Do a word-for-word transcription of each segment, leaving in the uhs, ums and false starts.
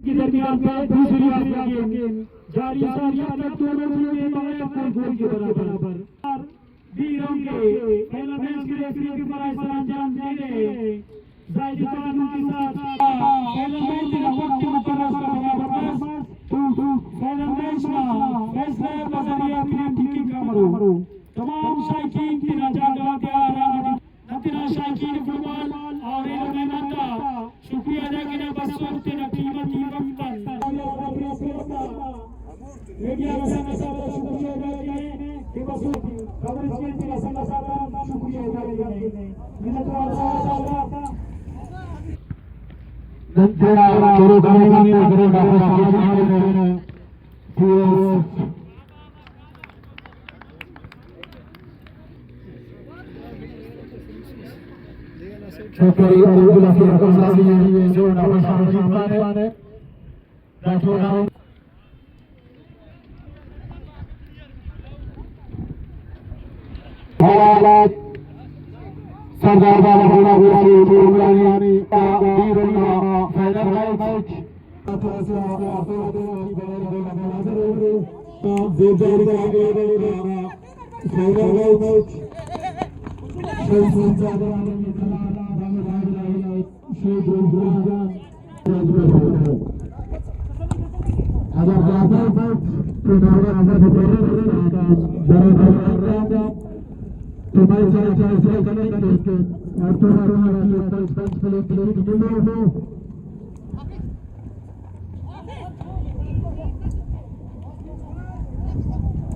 کے درمیان پہ دوسری آس گیم جاری، ساڑی آتا دونوں ٹیم بغیر کوئی گول کے برابر۔ بیرم کے پہلا میچ کے ریفری کے فرائض سر انجام دینے۔ زاہد قانون کے ساتھ پہلا میچ کے نمبر کے مقرر اس کا برابر بس۔ تو پہلا میچ نا فیصلہ بذریعہ پینلٹی کک آ مرو۔ تمام شائقین تینا جاگہ غا تیار آ۔ تینا شائقین فٹبال اور ایلو مہمان تا شکریہ ادا کینہ، بسر تینا قیمتی وقت آن۔ میڈیا نا سنگت آتا شکریہ ادا کینہ کہ بسر کوریج کن تینا سنگت آتا شکریہ ادا کینہ۔ منت وار سنگت آتا۔ نن تینا کروڑ کروڑ کروڑ ڈاکٹر عبداللہ رقم صاحب جوڑ نا خوش آمدید پانے۔ دا ٹورنامنٹ سردار بابا گوڑا گوڑا نے ٹورنامنٹ فائنل میچ۔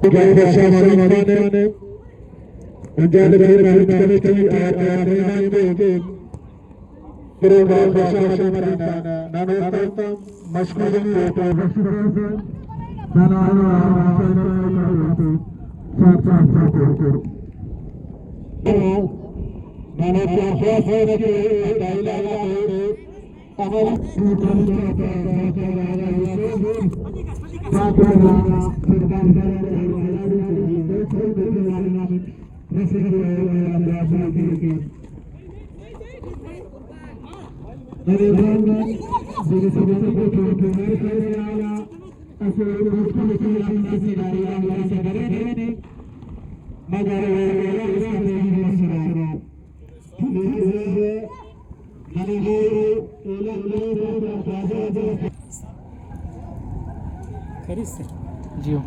جانب سے محمد خان نے جانب سے محمد خان نے کروڑ بادشاہ شمران نانو مشکور۔ جی ہو۔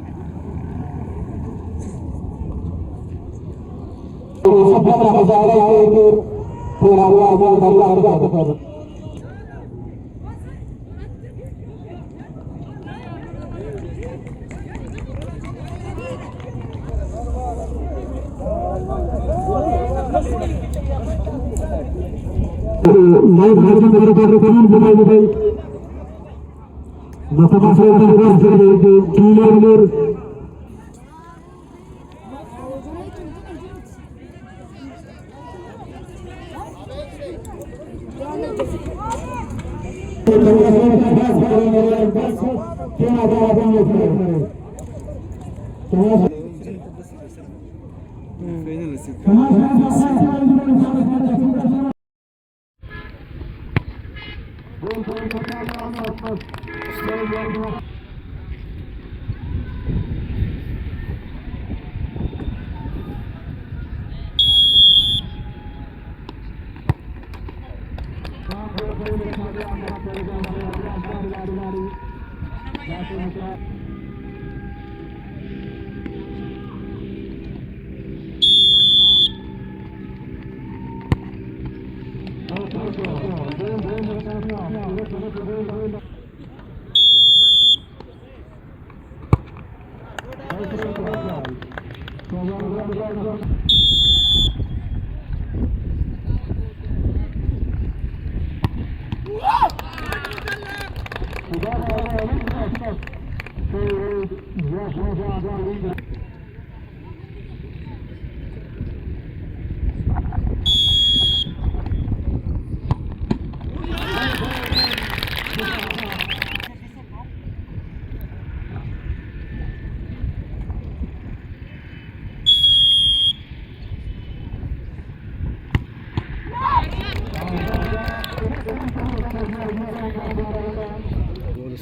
گول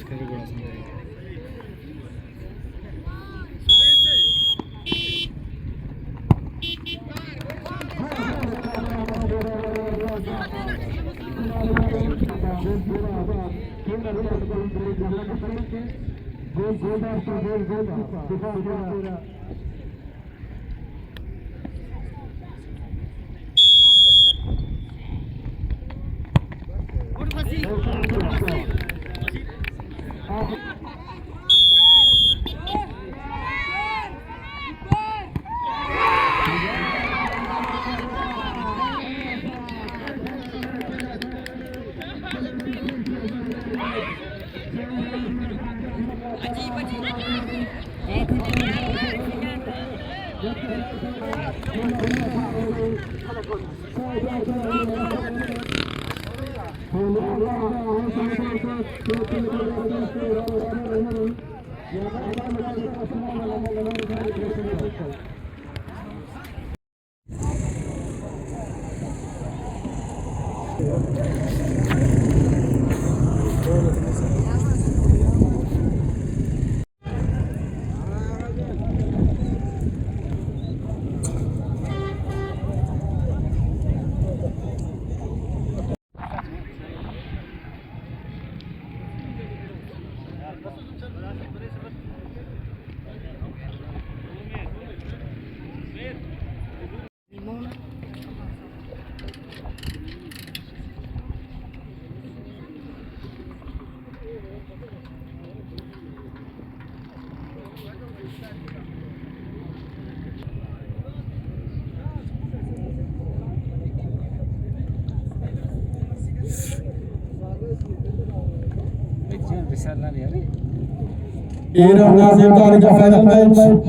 ایران ناظم طارق کا فائنل میچ۔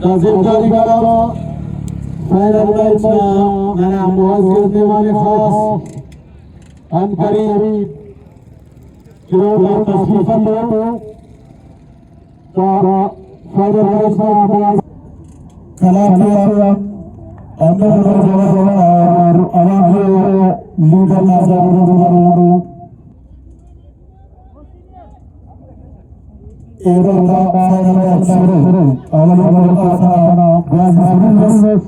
ناظم طارق کا فائنل میچ نا ننا معزز مہمان خاص عنقریب گراؤنڈ آ تشریف ہلو۔ تا فائنل میچ نا کلات آ ہندن جوڑ جوڑ اور عوام لیڈر نا ضرور ایرو تا فائنل میچ شروع۔ اولی گول آتا گوازی شروع مس۔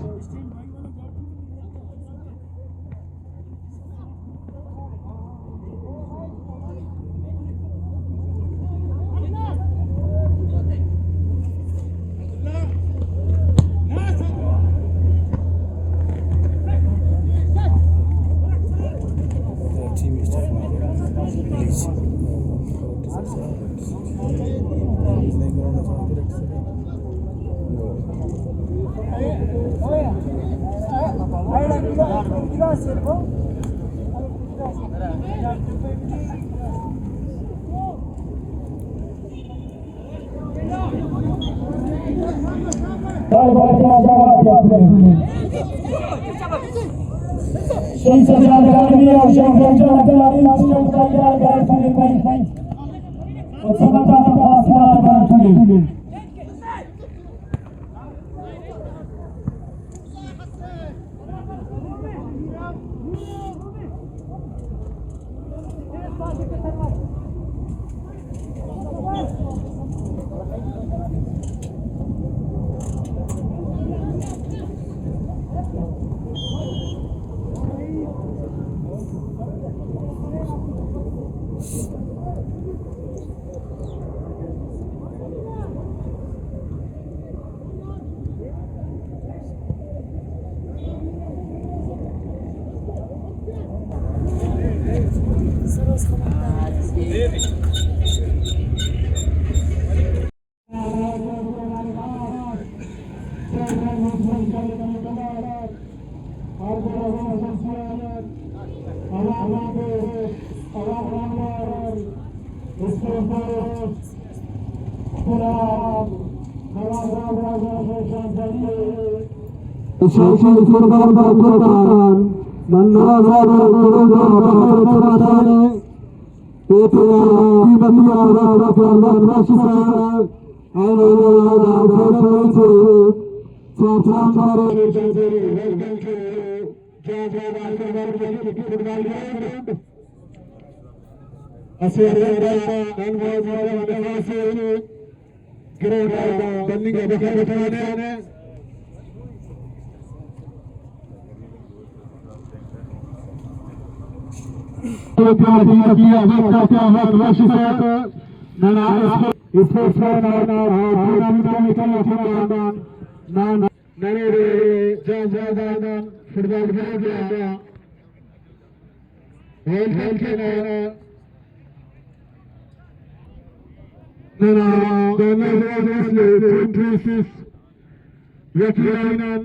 فٹبال گراؤنڈ اسہ ارے نن موجود اسہ گراؤنڈ آ دننگ آ بخیر بٹانے۔ ننے جان جان فٹبال گراؤنڈ آ ویلکم کینہ۔ ننا گورنر ضلع نسل چیف منسٹر یقیناً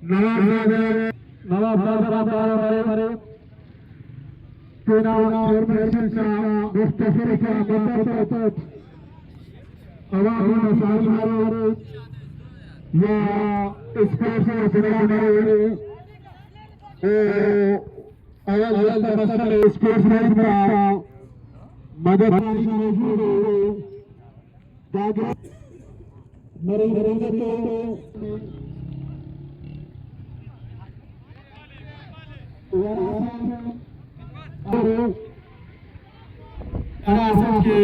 نواب زادہ، نواب زادہ نا پارہ مرے، تینا چیئرمین شپ نا مختصر سا مدت اٹ عوام نا ساڑی مرے یا اسپورٹس نا بناء مرے، او اول ویلتہ مسنے اسپورٹس میٹ نا مدد ہراسٹ کہ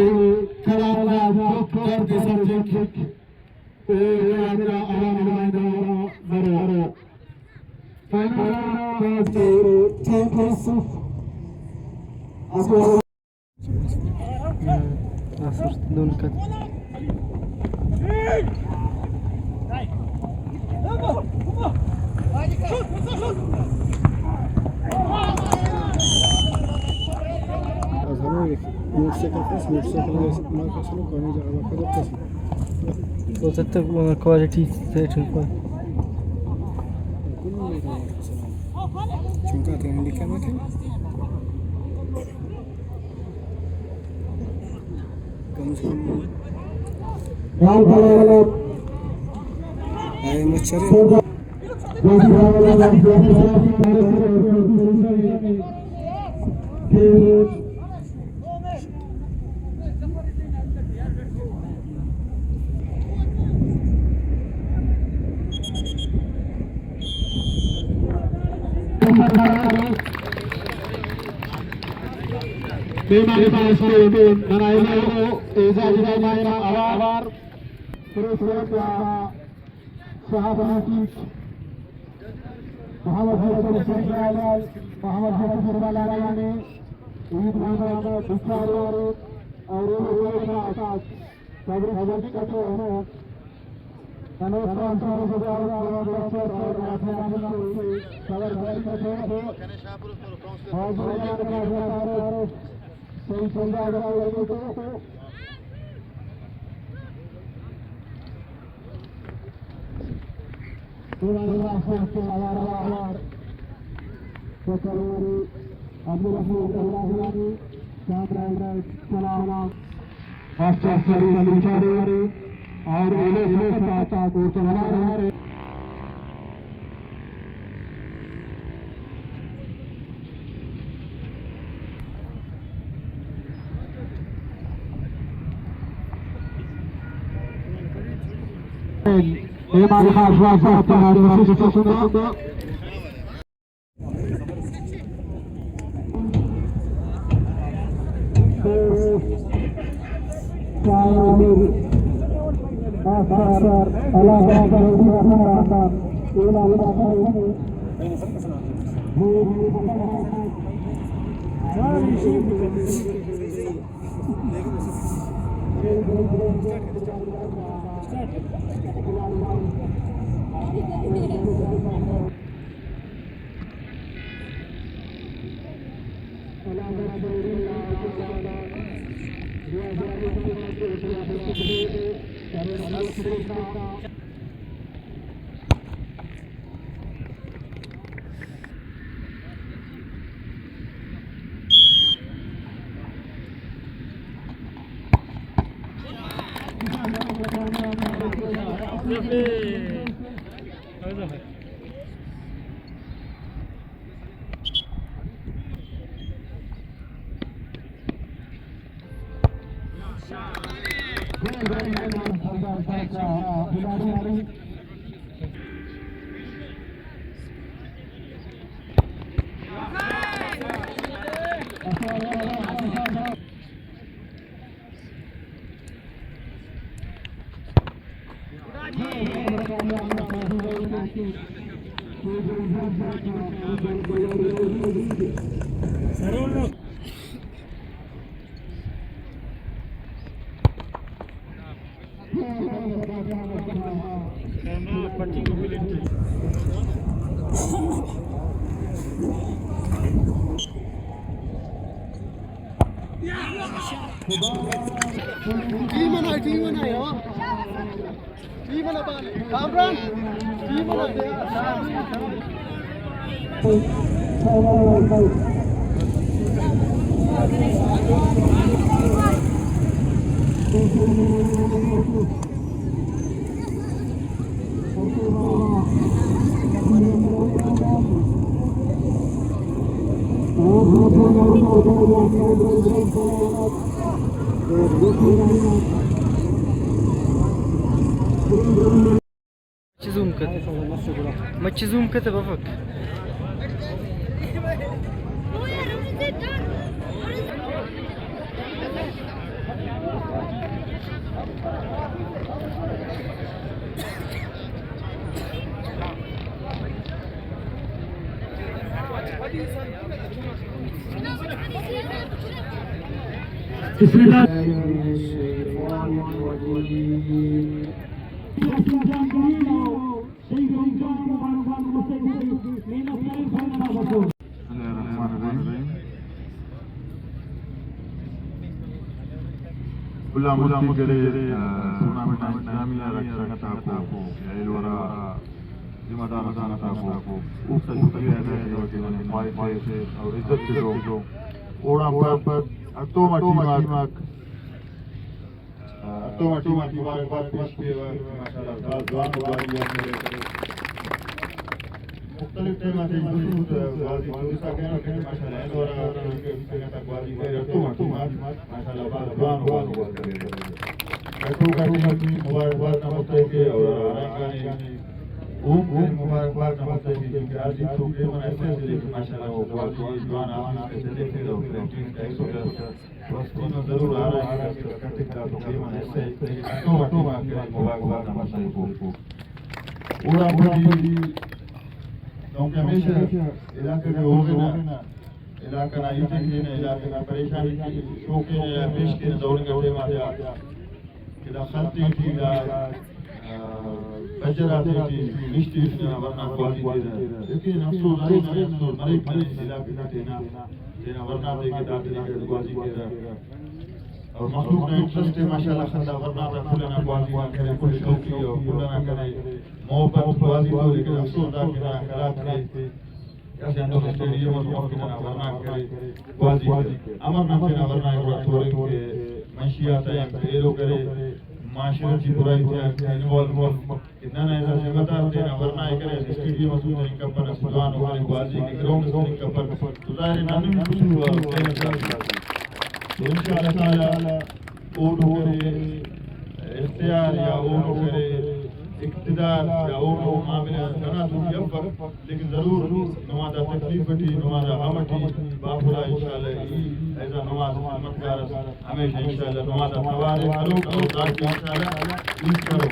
کلات نا ڈکھ درد ئے سمجھک، او کلات نا اوار نمائندہ مرو۔ فائنل نا چیمپئن اسر دن کت۔ موٹر سائیکل کس، موٹر سائیکل نا مال کس، کمی جگہ نا کس۔ او تتک کوالٹی سیٹ ہو۔ چنکا تینا ہنڈی کم کن۔ کم سے کم۔ آئے مچھرے۔ مہمان پاس تو ننا ایلو اعزازی مہمان اوار پروفیسر صاحب حقیق محمد حسن شیخ لال، محمد حسن شیخ لال نے عید محمد بچار اور اور ایلو سنگت آتا تو تمہارے ٹیم انا، ٹیم انا یار۔ ٹیم انا بال۔ کامران، ٹیم انا۔ مچ زوم کت، مچ زوم کت بفک۔ بسم اللہ۔ بسم اللہ الرحمن الرحیم۔ کل آن مست کہ ارے، آ، ٹورنامنٹ نا انتظامیہ ہرا کہ سنگت آکو یا ایلو ہرا ذمہ دار آن سنگت آکو، اوفتا شکریہ ادا کیوہ کہ ننے خواہش ءِ اور عزت تتو۔ اوڑان پد ہڑتوم آ ٹیم آک، ہڑتوم آ ٹیم آک مبارکباد پیش کیوہ کہ ماشاءاللہ بھاز جوان گوازی آک ارے۔ مختلف ٹائم آتے بسوٹ گوازی تورسا کرینو، لیکن ماشاءاللہ اینو ہرا سنگت آک گوازی کریر، ہڑتوم آ ٹیم آک ماشاءاللہ بھاز جوان گوازی آک ارے۔ ہڑتوک آ ٹیم آک مبارکباد نا مستحق ءِ اور ہراکان ءِ اوفک مبارکباد نا مستحق ءِ، کیونکہ ہر جیت تو ٹیم انا حصہ سے، لیکن ماشاءاللہ او گوازی جوان آفیس تے چلیفیرہ اور پریکٹس کرسر۔ بس تینو ضرور آرام کٹک تا تو ٹیم انا حصہ ءِ، لیکن ہڑتوم آ ٹیم آک مبارکباد نا مستحق ءِ۔ اوڑان پدی دہنکہ ہمیشہ علاقہ ٹی ہوغنہ، علاقہ نا ہیت ءِ کینہ، علاقہ نا پریشانی تے شوکینہ یا پیش کینہ، دہننگ ٹائم آتیا کہ دا خل تیٹی، دا، آ، بجر آتیٹی، نشتی ننا ورناک گوازی کیرہ۔ لیکن افسوس ارے، افسوس مریک ننے علاقہ نا تینا، تینا ورنا تے کہ دا طریقہ ٹی گوازی کیرہ۔ اور مخلوق نا انٹرسٹ ءِ ماشاءاللہ خل دا ورنا تا کل انا گوازی نا کنے، کل شوقی اور کل انا کنے محبت گوازی تو، لیکن افسوس دا کہ ننا قلات تے اسہ ہندن اسٹیڈیم اس مف کہ ننا ورناک کرے، گوازی کرے۔ امر نن تینا ورناک گڑا تورن کہ منشیات آ ہم ایلو کرے، معاشرتی برائی تیان انوالو مف کہ نن ایز آ ذمہ دار تینا ورناک کرے، اسہ اسٹیڈیم اس تننگ کپن، اسہ جوانو کرے، گوازی کہ گراؤنڈ اس تننگ کپن۔ تو ظاہر ہے نن ہم قصور وارو تینٹ آ۔ تو انشاءاللہ تعالی اوڑو کرے اختیار یا اوڑو کرے اقتدار یا اوڑو معاملہ کنا تو بھی افک، لیکن ضرور نما دا تکلیف ٹی، نما دا غم ٹی باپرا انشاءاللہ ای ایز آ نما خدمتگار اس ہمیشہ انشاءاللہ نما دا توار ءِ کروٹ اور داٹی انشاءاللہ ای کرو۔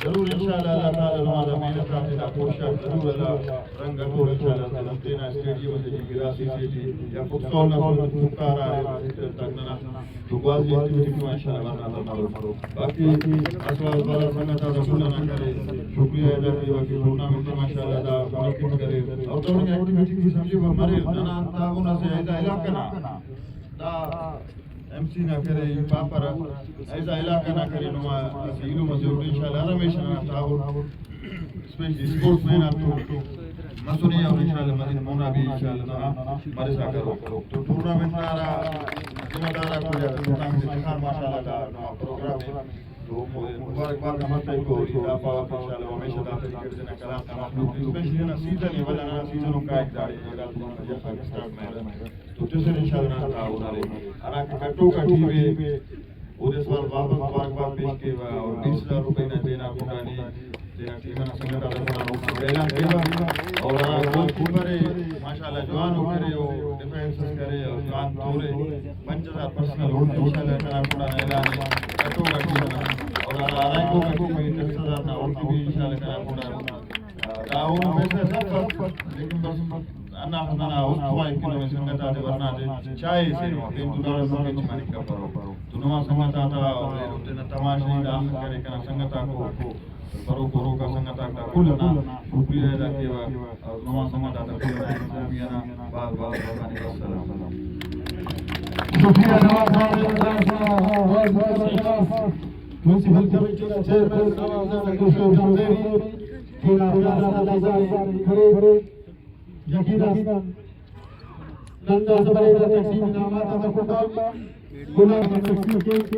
ضرور انشاءاللہ اللہ تعالی نما دا محنت آتے، دا کوشش آک ضرور اللہ رنگ ہٹور انشاءاللہ۔ تینا اسٹیڈیم اسے ٹی، گڑاسی سے ٹی یا فٹ سال نا سوچ چکارا تک ننا تو گوازی ایکٹیویٹی ٹی انشاءاللہ ورنا تا مرو۔ باقی اسہ وار بارہ سنگت آتا کل انا کرے شکریہ ادا کیوہ کہ ٹورنامنٹ ٹی ماشاءاللہ دا منعقد کرے اور تو ایکٹیویٹی ٹی سمجھے مرے ننا تعاون اسے ایدا علاقہ نا دا ایم سی نا کرے، ای پاپرہ، ایسا علاقہ نا کرے نما اسہ ایلم اسے اٹ انشاءاللہ ہر ہمیشہ ننا تعاون اسپیشلی اسپورٹس مین آتون مسنے اور انشاءاللہ مزید مونا بھی انشاءاللہ ننا مرسا کرو۔ تو ٹورنامنٹ نا ہرا ذمہ دار آک یا ٹورنامنٹ تخار ماشاءاللہ دا نما پروگرام ءِ تو مبارکباد نا مستحق ءِ، ای دا پاوہ کہ انشاءاللہ ہمیشہ دا طریقہ سے نا کلاس نا مخلوق ءِ، اسپیشلی ننا سیزن ءِ، ولدا ننا سیزن ہم کائک داڑے، جگہ تو ہم یخ آک اسٹارٹ مریرہ۔ تو تسر انشاءاللہ ننا تعاون ارے۔ ہراکہ کٹوک آ ٹیم ءِ، اودے اسہ وار واپس مبارکباد پیش کیوہ اور بیس ہزار روپے نا تینا کنڈا نے تینا ٹیم انا سنگت آتا کنڈا اوفتا اعلان کیوہ۔ اور ہرا گول کیپر ءِ ماشاءاللہ جوانو کرے، او ڈیفینس اس کرے اور جوان تورے، پنچ ہزار پرسنل اوڑکن انشاءاللہ کنا کنڈآن اعلان ءِ، کٹوک آ ٹیم انا، اور ہرا ہرائینگوک آ ٹیم ءِ دس ہزار نا اوڑکن بھی انشاءاللہ کنا کنڈآن۔ دا اونا پیسہ سب بس، لیکن بس ہندا ننا است خواہک کہ نمے سنگت آتے ورنا تے چائسہ، پین تو داڑے مون گچین مننگ کپرو۔ تو نما سنگت آتا اور ایلو تینا تماشائی دا اخہ کرے کنا سنگت آکو، بروک بروک آ سنگت آک دا کل انا شکریہ ادا کیوہ اور نما سنگت آتا کل انا انتظامیہ نا بھاز بھاز مہربانی۔ السلام۔ شکریہ نواز صاحب، منسپل کمیٹی نا چیئرمین نواز خان عبدالشکور شمزیری، تینا پیارا نظر کرے۔ یقیناً نن داسہ بریک تقسیم انعامات آتا کنڈآن، گلاب تقسیم کیک۔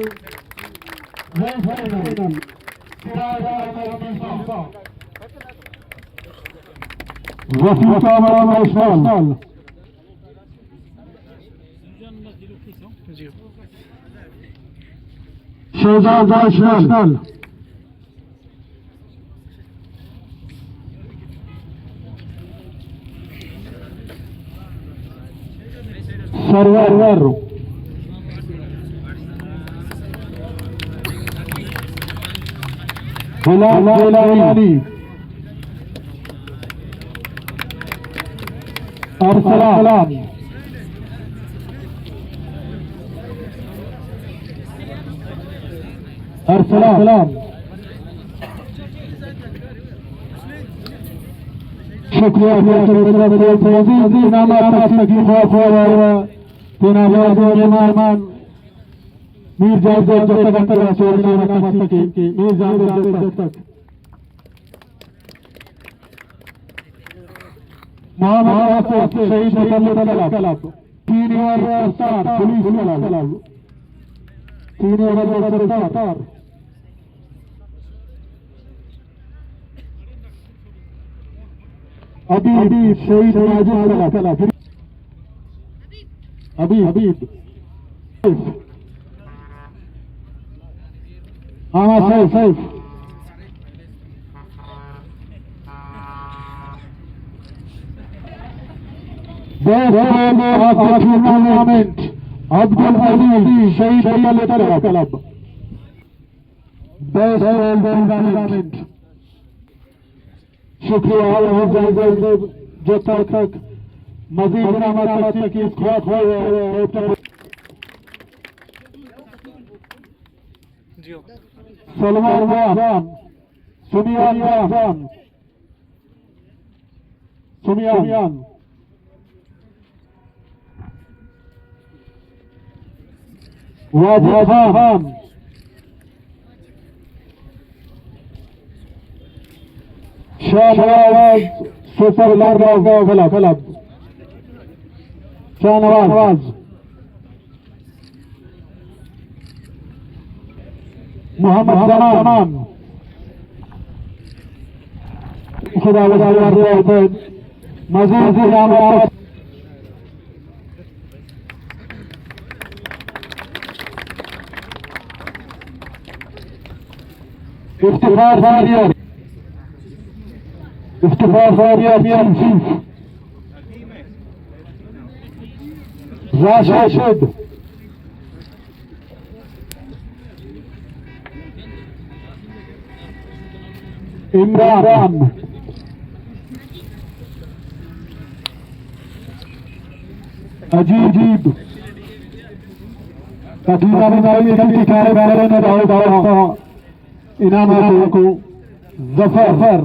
گرینڈ فائنل سراج احمد عیسیٰ، رفیق احمد نیشنل، شہزاد نیشنل، سرور، بلال گیلانی، ارسلان، ارسلان۔ شکریہ، شکریہ، شکریہ۔ انعامات تقسیم کیک، خواہ خواہ تینا معزز مہمان میر جان صاحب جتک آتا سر انعامات تقسیم کیک، میر جان صاحب جتک۔ محمد آصف، شہید متعلق club, senior star police club, senior star. Habib, Shaheed Majid club. Habib, Habib. ہاں، Saif, Saif. Best player of the tournament, Abdul Aziz, Shaheed متعلق club. Best player of the tournament. شکریہ الحاج زاہد صاحب جتک۔ مزید انعامات تقسیم کیک، خواہ خواہ captain. Salman Khan, Samiyan Khan, Samiyan. Wajid Khan, Shahnawaz, super lord of club, Shahnawaz, Muhammad Zaman, خدا وسلم، مزید انعامات۔ Iftikhar senior, Iftikhar senior chief, Rashid, Imran, عجیب، تقریباً انعام آکو ظفر،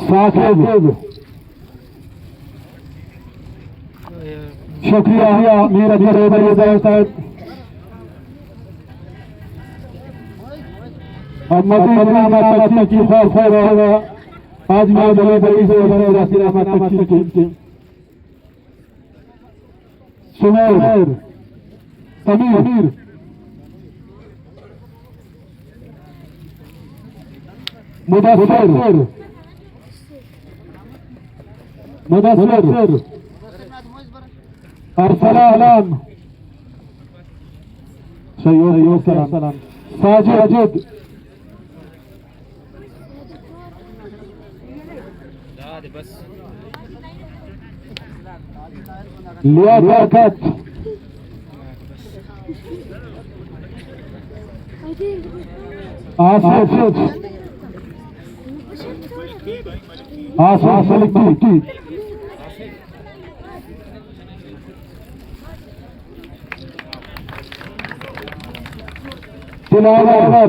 ثاقب، شکریہ میر اکبر عبیدہ صاحب۔ اور مزید انعامات تقسیم کیک، خواہ خواہ حاجی محمد علی بلوچ صاحب انعامات تقسیم کیک۔ سمیر، سمیر، مدثر، مدثر، ارسلان، صحیح ہو، سلام، ساجد، ساجد۔ دادے بس۔ لیاقت، آصف، آصف سلکی، دلاور،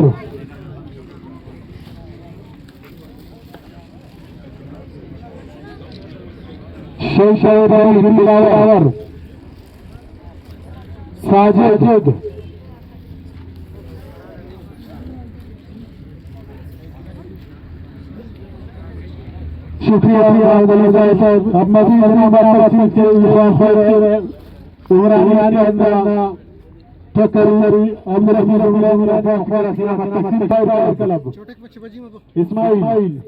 شمشاد دلاور، ساجد، شکریہ محمد علی صاحب، محمد علی صاحب، عمران خان ٹکری، عبدالرحمن عمران خان خورا سلامت تقسیم پائے club. Ismail.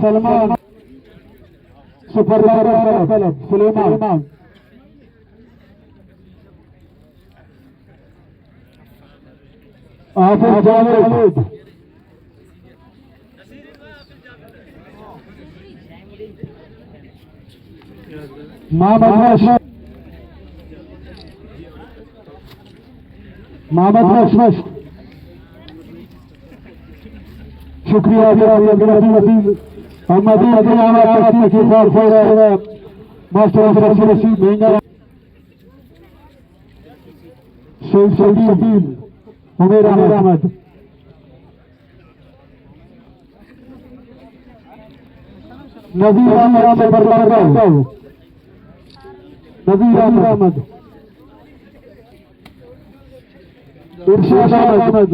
Salman, super power club. Sulaiman, Hafiz Javed, محمد وش، محمد وش وش۔ شکریہ، شکریہ، شکریہ، شکریہ۔ محمد عزیز احمد تاکسی کی خور خور ہے۔ ماسٹر اشرف رشید مہنگا۔ شہید شکیل، عمیر احمد۔ نذیر احمد سپر مارکاؤ۔ نذیر احمد۔ ارشاد احمد۔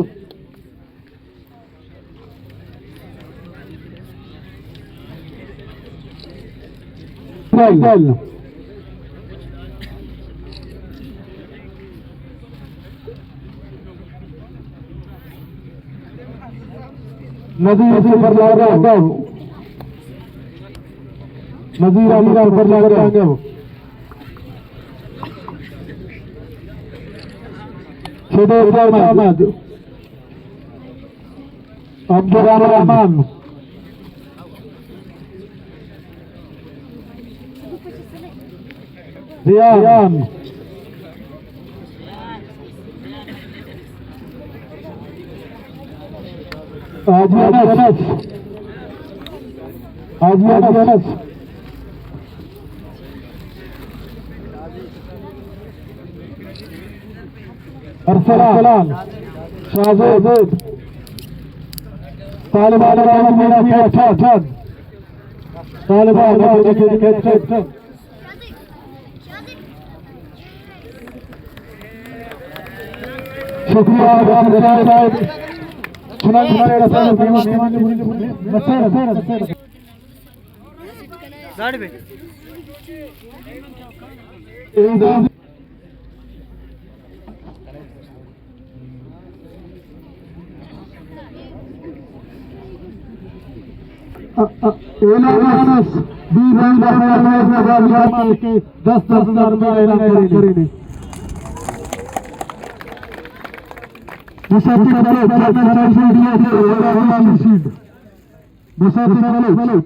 نذیر سپر لاگا۔ نذیر احمد سپر لاگا۔ شدیس احمد۔ عبدالرحمن۔ ریان۔ حاجی انس۔ حاجی انس۔ ارسلان، شاہ زیب، طالبان، طالبان۔ شکریہ، ارسلان صاحب۔ چنانچہ اعلان اس، بی بھائی نا مہربانی کے دس دس ہزار روپے اعلان کرینے۔ Musaddiq Baloch, chairman cycle D F O, اعلان شیلڈ۔ مصدق بلوچ۔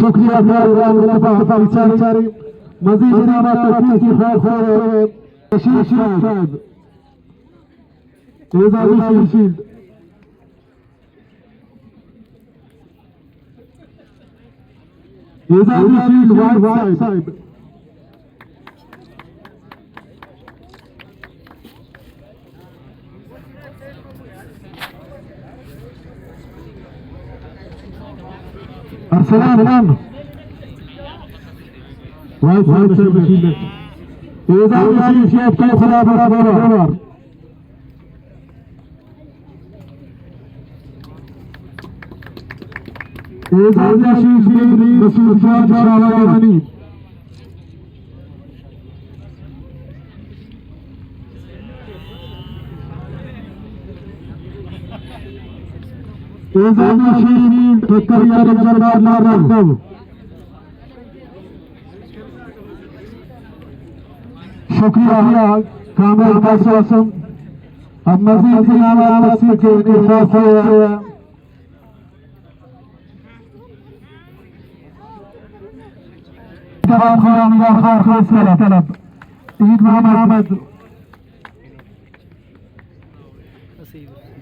شکریہ، مزید انعامات تقسیم کی خیر خیر رشید صاحب۔ اعزازی شیلڈ۔ اعزازی شیلڈ واحد صاحب۔ السلام۔ واحد صاحب شیلڈ۔ اعزازی شیلڈ شیخ طیب خدا بخش بروار۔ اعزازی شیلڈ رسول جان شاہوانی۔ اعزاز نشین ٹکری عالم جبار مارو۔ شکریہ کامل قاسم۔ اب مزید انعامات تقسیم کے لیے خاص ہے۔ جوان خان یار خان خاص طلب۔ عید محمد۔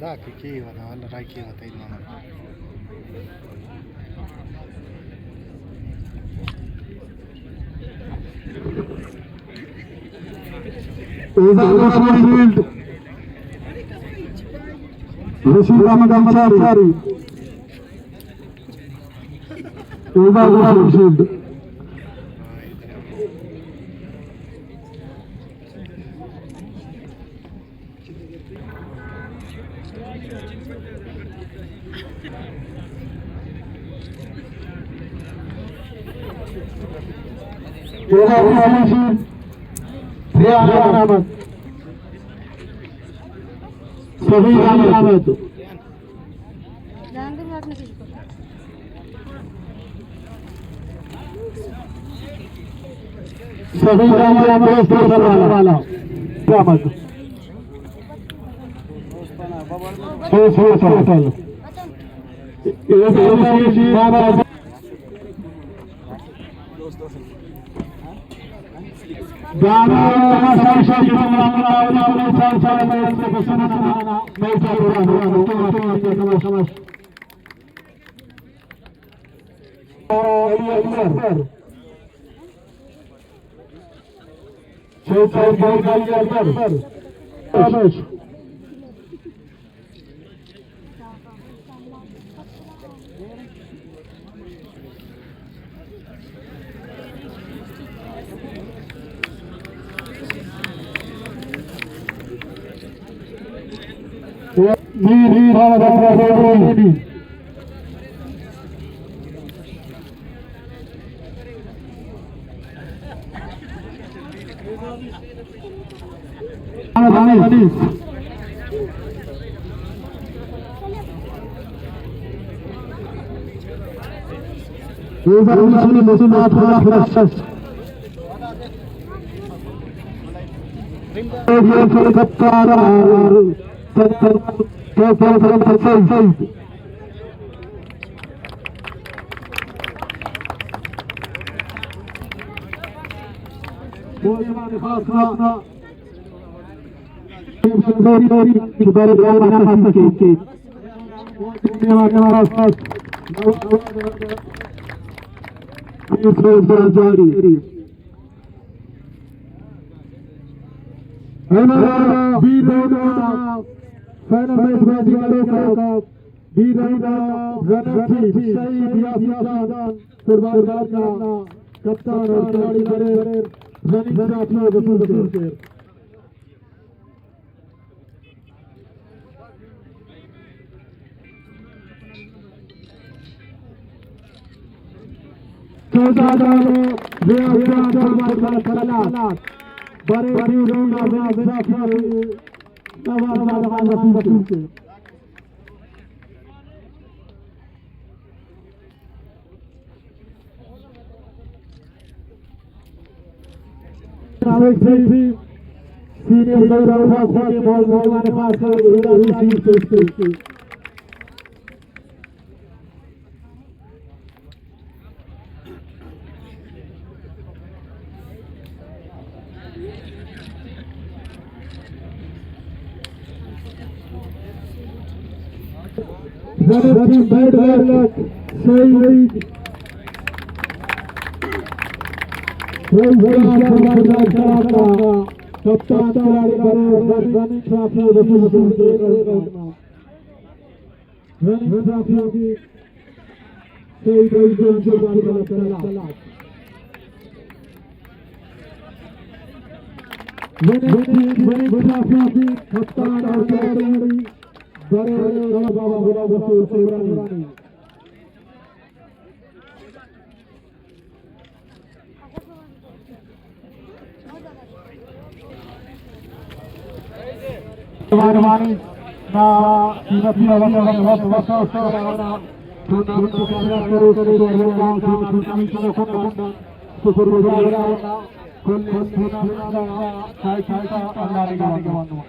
دا کہ کیوہ دا، اللہ راہی کیوہ تا عید محمد۔ اعزاز نشین شیلڈ، رشید احمد انصاری۔ اعزاز نشین شیلڈ۔ ریحان احمد، سمیر احمد۔ سمیر احمد، دوست حسن والا۔ احمد۔ سو، سو، سو، سو۔ ہمارا بی رنگ نا فائنل میچ بازی کروکا، بی رنگ نا رننگ ٹیم سعید یاسین جان قربان خان نا کپتان اور کھلاڑی بریر، رننگ ٹرافی وصول کیر۔ چودہ دانو ریاض جان قربان خان کلات، بریر بی رنگ نا رننگ ٹرافی نواز خان وصول کیر۔ سینئر دورہ خاص کے موضوع خاص۔ رننگ ٹیم بیٹ بال، سعید، رئیس جان قربان خان کلات نا کپتان کھلاڑی بریر، رننگ ٹرافی وصول کیر۔ رننگ ٹرافی سعید رئیس جان قربان خان کلات۔ وننگ، وننگ ٹرافی کپتان اور کھلاڑی بریر بابا غلام رسول سورانی۔ مہربانی۔ نا قیمتی وقت، وقت، وقت، وقت، ٹورنامنٹ ءِ کامیاب کروس، چیئرمین جان، ٹورنامنٹ کمیٹی نا کنڈ آن شکر گزار آن۔ کل ٹورنامنٹ نا خواہش آتا اللہ نگہبان۔